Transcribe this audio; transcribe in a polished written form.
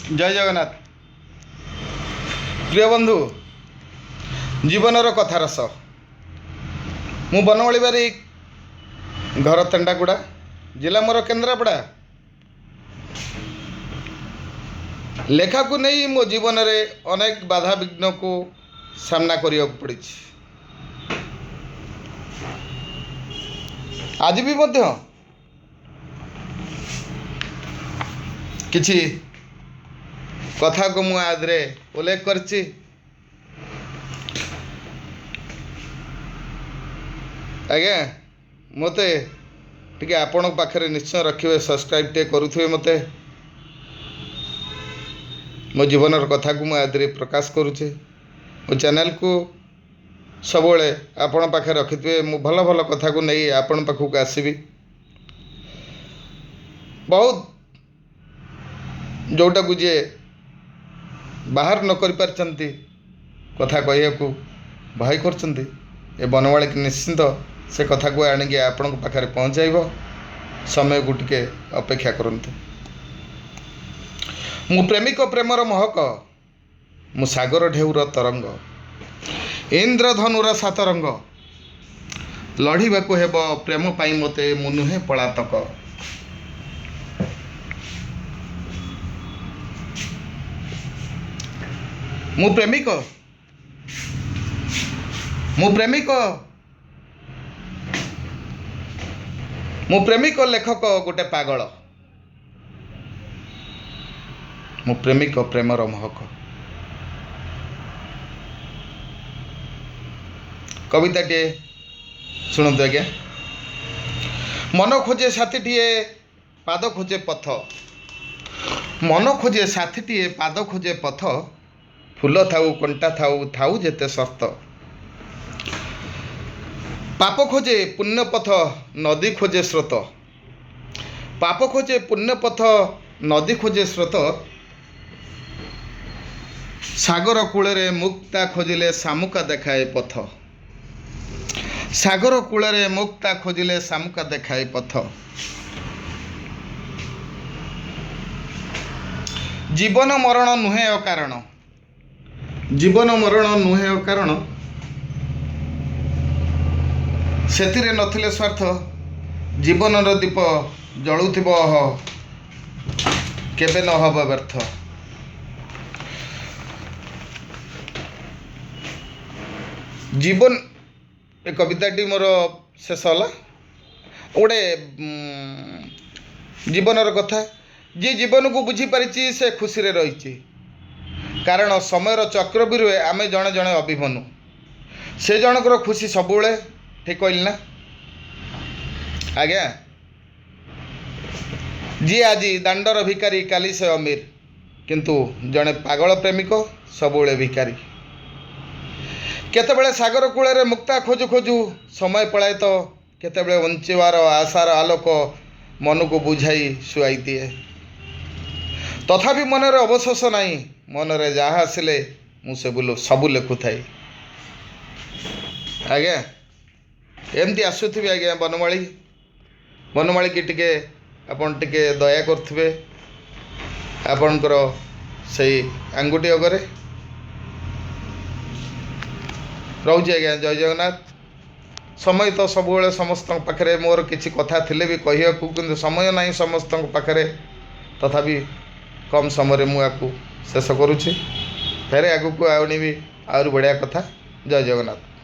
ଜୟ ଜଗନ୍ନାଥ। ପ୍ରିୟ ବନ୍ଧୁ, ଜୀବନର କଥା ରସ। ମୁଁ ବନମାଳୀ ବାରିକ, ଘର ତେଣ୍ଡାଗୁଡ଼ା, ଜିଲ୍ଲା ମୋର କେନ୍ଦ୍ରାପଡ଼ା। ଲେଖାକୁ ନେଇ ମୋ ଜୀବନରେ ଅନେକ ବାଧାବିଘ୍ନକୁ ସାମ୍ନା କରିବାକୁ ପଡ଼ିଛି। ଆଜି ବି ମଧ୍ୟ କିଛି କଥାକୁ ମୁଁ ଆଦିରେ ଉଲ୍ଲେଖ କରିଛି। ଆଜ୍ଞା, ମୋତେ ଟିକେ ଆପଣଙ୍କ ପାଖରେ ନିଶ୍ଚୟ ରଖିବେ, ସବସ୍କ୍ରାଇବ୍ ଟିକେ କରୁଥିବେ ମୋତେ। ମୋ ଜୀବନର କଥାକୁ ମୁଁ ଆଦିରେ ପ୍ରକାଶ କରୁଛି। ମୋ ଚ୍ୟାନେଲକୁ ସବୁବେଳେ ଆପଣ ପାଖରେ ରଖିଥିବେ। ମୁଁ ଭଲ ଭଲ କଥାକୁ ନେଇ ଆପଣଙ୍କ ପାଖକୁ ଆସିବି। ବହୁତ ଯେଉଁଟାକୁ ଯିଏ ବାହାର ନ କରିପାରିଛନ୍ତି, କଥା କହିବାକୁ ଭୟ କରୁଛନ୍ତି, ଏ ବନମାଳୀକି ନିଶ୍ଚିନ୍ତ ସେ କଥାକୁ ଆଣିକି ଆପଣଙ୍କ ପାଖରେ ପହଞ୍ଚାଇବ। ସମୟକୁ ଟିକେ ଅପେକ୍ଷା କରନ୍ତୁ। ମୁଁ ପ୍ରେମିକ, ପ୍ରେମର ମହକ। ମୁଁ ସାଗର ଢେଉର ତରଙ୍ଗ, ଇନ୍ଦ୍ରଧନୁର ସାତ ରଙ୍ଗ। ଲଢ଼ିବାକୁ ହେବ ପ୍ରେମ ପାଇଁ ମୋତେ, ମୁଁ ନୁହେଁ ପଳାତକ। ମୁଁ ପ୍ରେମିକ, ମୁଁ ପ୍ରେମିକ, ମୁଁ ପ୍ରେମିକ, ଲେଖକ, ଗୋଟେ ପାଗଳ। ମୁଁ ପ୍ରେମିକ, ପ୍ରେମର ମହକ। କବିତାଟିଏ ଶୁଣନ୍ତୁ ଆଜ୍ଞା। ମନ ଖୋଜେ ସାଥିଟିଏ, ପାଦ ଖୋଜେ ପଥ। ମନ ଖୋଜେ ସାଥିଟିଏ, ପାଦ ଖୋଜେ ପଥ। ଫୁଲ ଥାଉ, କଣ୍ଟା ଥାଉ, ଥାଉ ଯେତେ ସର୍ତ୍ତ। ପାପ ଖୋଜେ ପୁଣ୍ୟ ପଥ, ନଦୀ ଖୋଜେ ସ୍ରୋତ। ପାପ ଖୋଜେ ପୁଣ୍ୟ ପଥ, ନଦୀ ଖୋଜେ ସ୍ରୋତ। ସାଗର କୂଳରେ ମୁକ୍ତା ଖୋଜିଲେ ଶାମୁକା ଦେଖାଏ ପଥ। ସାଗର କୂଳରେ ମୁକ୍ତା ଖୋଜିଲେ ଶାମୁକା ଦେଖାଏ ପଥ। ଜୀବନ ମରଣ ନୁହେଁ ଅକାରଣ। ଜୀବନ ମରଣ ନୁହେଁ ଅକାରଣ, ସେଥିରେ ନଥିଲେ ସ୍ୱାର୍ଥ। ଜୀବନର ଦୀପ ଜଳୁଥିବ ଅହ, କେବେ ନ ହେବ ବ୍ୟର୍ଥ। ଜୀବନ, ଏ କବିତାଟି ମୋର ଶେଷ ହେଲା। ଗୋଟେ ଜୀବନର କଥା। ଯିଏ ଜୀବନକୁ ବୁଝିପାରିଛି, ସେ ଖୁସିରେ ରହିଛି। କାରଣ ସମୟର ଚକ୍ରବ୍ୟୁହରେ ଆମେ ଜଣେ ଜଣେ ଅଭିମନ୍ୟୁ। ସେ ଜଣଙ୍କର ଖୁସି ସବୁବେଳେ। ଠିକ୍ କହିଲି ନା ଆଜ୍ଞା? ଯିଏ ଆଜି ଦାଣ୍ଡର ଭିକାରୀ, କାଲି ସେ ଅମୀର। କିନ୍ତୁ ଜଣେ ପାଗଳ ପ୍ରେମିକ ସବୁବେଳେ ଭିକାରୀ। କେତେବେଳେ ସାଗର କୂଳରେ ମୁକ୍ତା ଖୋଜୁ ଖୋଜୁ ସମୟ ପଳାଏ ତ କେତେବେଳେ ବଞ୍ଚିବାର ଆଶାର ଆଲୋକ ମନକୁ ବୁଝାଇ ଶୁଆଇ ଦିଏ। ତଥାପି ମନରେ ଅବଶୋଷ ନାହିଁ। ମନରେ ଯାହା ଆସିଲେ ମୁଁ ସେ ସବୁ ଲେଖୁଥାଏ। ଆଜ୍ଞା, ଏମିତି ଆସୁଥିବେ ଆଜ୍ଞା ବନମାଳୀ। ବନମାଳୀକି ଟିକେ ଆପଣ ଟିକେ ଦୟା କରୁଥିବେ ଆପଣଙ୍କର ସେଇ ଆଙ୍ଗୁଠି ଅଗରେ। ରହୁଛି ଆଜ୍ଞା, ଜୟ ଜଗନ୍ନାଥ। ସମୟ ତ ସବୁବେଳେ ସମସ୍ତଙ୍କ ପାଖରେ। ମୋର କିଛି କଥା ଥିଲେ ବି କହିବାକୁ, କିନ୍ତୁ ସମୟ ନାହିଁ ସମସ୍ତଙ୍କ ପାଖରେ। ତଥାପି କମ୍ ସମୟରେ ମୁଁ ୟାକୁ ଶେଷ କରୁଛି। ଫେରେ ଆଗକୁ ଆଣିବି ଆହୁରି ବଢ଼ିଆ କଥା। ଜୟ ଜଗନ୍ନାଥ।